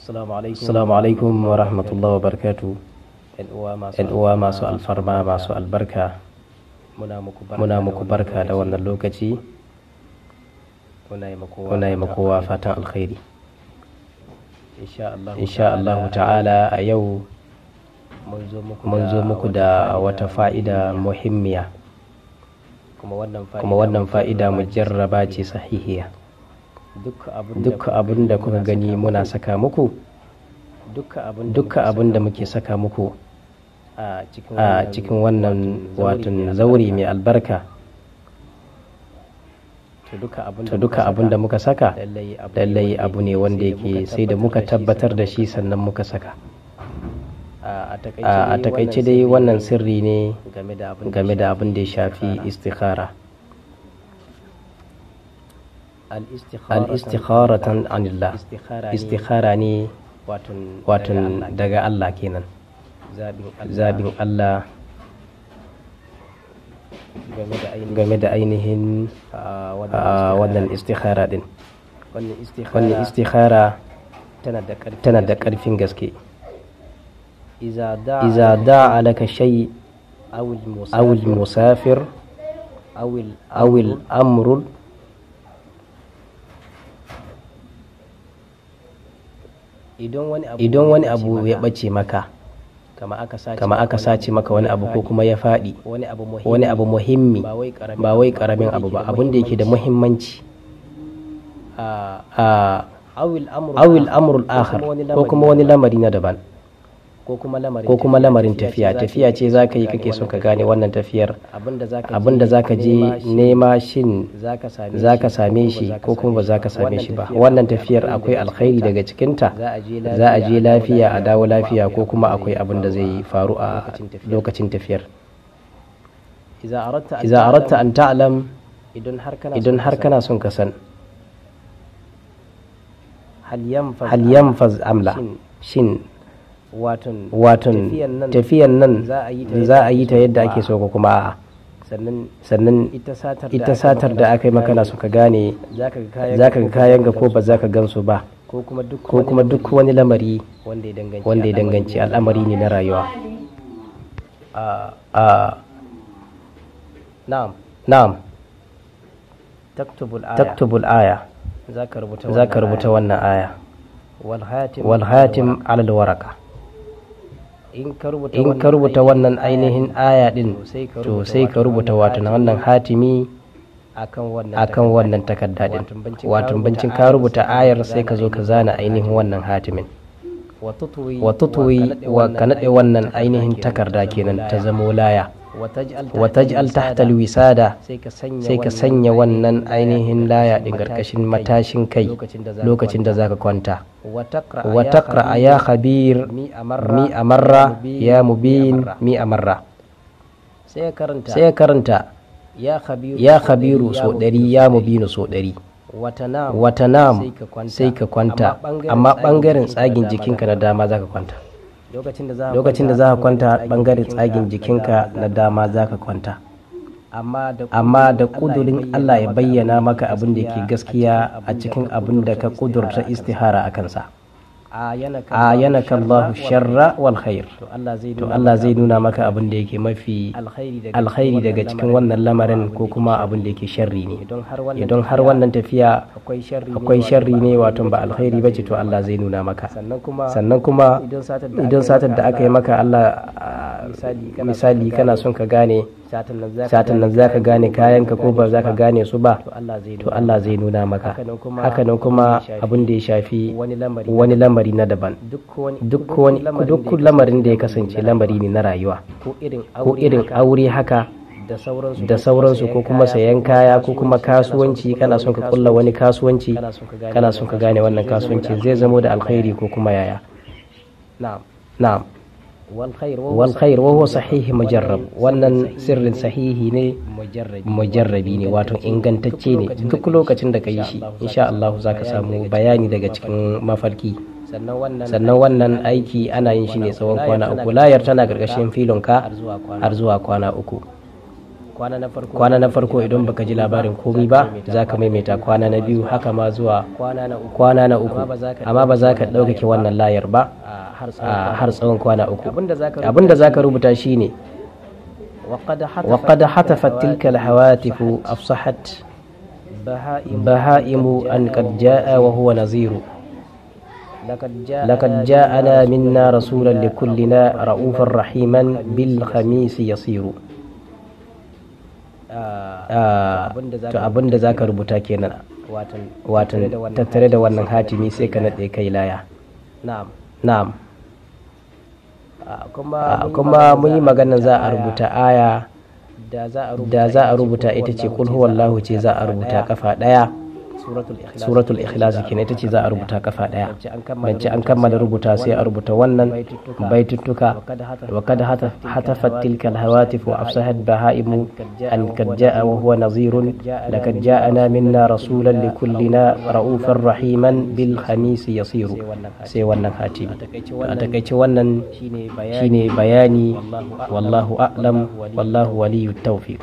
Assalamu alaikum wa rahmatullahi wa barakatu. ‘Yan uwa masu alfarma masu albarka, muna muku barka da wannan lokaci, muna yi kowa fatan alkhairi. Insha Allahu ta'ala a yau mun zo muku da wata fa'ida muhimmiya, kuma wannan fa'ida mujarraba ce sahihiya. Duk abin da kuka gani muna saka muku, duk abin da muke saka muku a cikin wannan watan zauri mai albarka, to duka abin da muka saka lallai abu ne wanda yake sai da muka tabbatar da shi sannan muka saka. A takaice dai wannan sirri ne game da abin da ya shafi istikhara. Al-istikharatan anillah, istikhara ne watan daga Allah kenan, zabin Allah game da ainihin wannan istikhara din. Wannan istikhara tana da ƙarfin gaske. Iza da'a laka shay aw al-musafir aw al-amru idan wani abu ya ɓace maka, kama aka sace maka wani abu ko kuma ya faɗi, wani abu muhimmi, ba wai ƙaramin abu ba, abun da yake da muhimmanci, awil amrul akhar, ko kuma wani lamari na daban, ko kuma lamarin tafiya. Tafiya ce za ka yi kake son ka gane wannan tafiyar, abin da za ka je nema shin za ka same shi ko kuma ba za ka same shi ba. Wannan tafiyar akwai alkhairi daga cikinta, za a je lafiya a dawo lafiya, ko kuma akwai abin da zai faru a lokacin tafiyar. Iza aratta an ta'lam, idan har kana son ka san hal yanfaz amla, shin watan tafiyan nan za a yi ta yadda ake so ko kuma a'a. Sannan ita satar da aka yi maka na so ka gane za ka ga kayan ga ko ba za ka gansu ba, ko kuma duk wani lamari wanda ya danganci al'amari ne na rayuwa. Na'am, taktubul aya, za ka rubuta wannan aya, wal hatim alal waraka. In ka rubuta wannan ainihin aya din, to sai ka rubuta wato wannan hatimi akan wannan takarda din. Wato bancin ka rubuta ayar, sai ka zo ka zana ainihin wannan hatimin. Wa tutwi, wa ka nade wannan ainihin takarda kenan ta zamo laya. Wa taj'al tahta alwisada, sai ka sanya wannan ainihin laya din karkashin matashin kai lokacin da zaka kwanta. Wa taqra ya khabir mi amarra ya mubin mi amarra. Sai karanta ya khabiru so 100, ya mubinu so 100. Wata nam, sai ka kwanta, amma bangaren tsagin jikinka na dama zaka kwanta. Lokacin da za ka kwanta, bangaren tsagin jikinka na dama za ka kwanta, amma da ƙudurin Allah ya bayyana maka abin da yake gaskiya a cikin abin da ka ƙudurta istihara a kansa. A yanaka Allahu sharra wal khair, to Allah zai nuna maka abin da yake mafi alkhairi daga cikin wannan lamarin, ko kuma abin da yake sharri ne. Idan har wannan tafiya akwai sharri ne, wato ba alkhairi bace, to Allah zai nuna maka. Sannan kuma idan satar da aka yi maka, Allah misali kana son ka gane satan nan zaka gane kayanka ko ba zaka gane su ba, to Allah zai nuna maka. Hakanan kuma abin da ya shafi wani lamari na daban, duk lamarin da ya kasance lamari ne na rayuwa, ko irin aure haka da sauransu, ko kuma sayan kaya, ko kuma kasuwanci, kana son ka kulla wani kasuwanci, kana son ka gane wannan kasuwanci zai zamo da alkhairi ko kuma yaya. Na'am, wal khair wa huwa sahihi mujarrab. Wannan sirrin sahihi ne mujarrabi ne, wato ingantacce ne. Duk lokacin da ka yi shi, insha Allah zaka samu bayani daga cikin mafarki. Sannan wannan aiki ana yin shi ne tsawon kwana 3. Layar tana karkashin filonka har zuwa kwana 3. Kwana na farko idan baka ji labarin komai ba, za ka maimaita kwana na biyu, haka ma zuwa kwana na uku, amma ba za ka ɗaukake wannan layar ba har tsawon kwana 3. Abinda za ka rubuta shine: وقد حتفت تلك الهواتف أفصحت بهائم أن قد جاء وهو نظير، لقد جاءنا منا رسولا لكلنا رؤوفا رحيما بالخميس يصير. To abin da za ka rubuta kenan, watan tattare da wannan hatimi, sai ka naɗe kai laya. Na'am. Kuma mun yi maganan za a rubuta aya da za a rubuta, ita ce kul huwallahu ce za a rubuta kafa ɗaya, Suratul Ikhlas kenan, ita ce za a rubuta kafa ɗaya. Bance an kammala rubuta, sai a rubuta wannan baituttuka: wa kad hatafat tilka alhawatif wa afsahat bahaimu an kad jaa wa huwa nazirun, laqad ja'ana minna rasulan likullina ra'ufar rahiman bil khamis yasiru. Sai wannan hatimi. A takaice wannan shine bayani. Wallahu a'lam, wallahu waliyut tawfiq.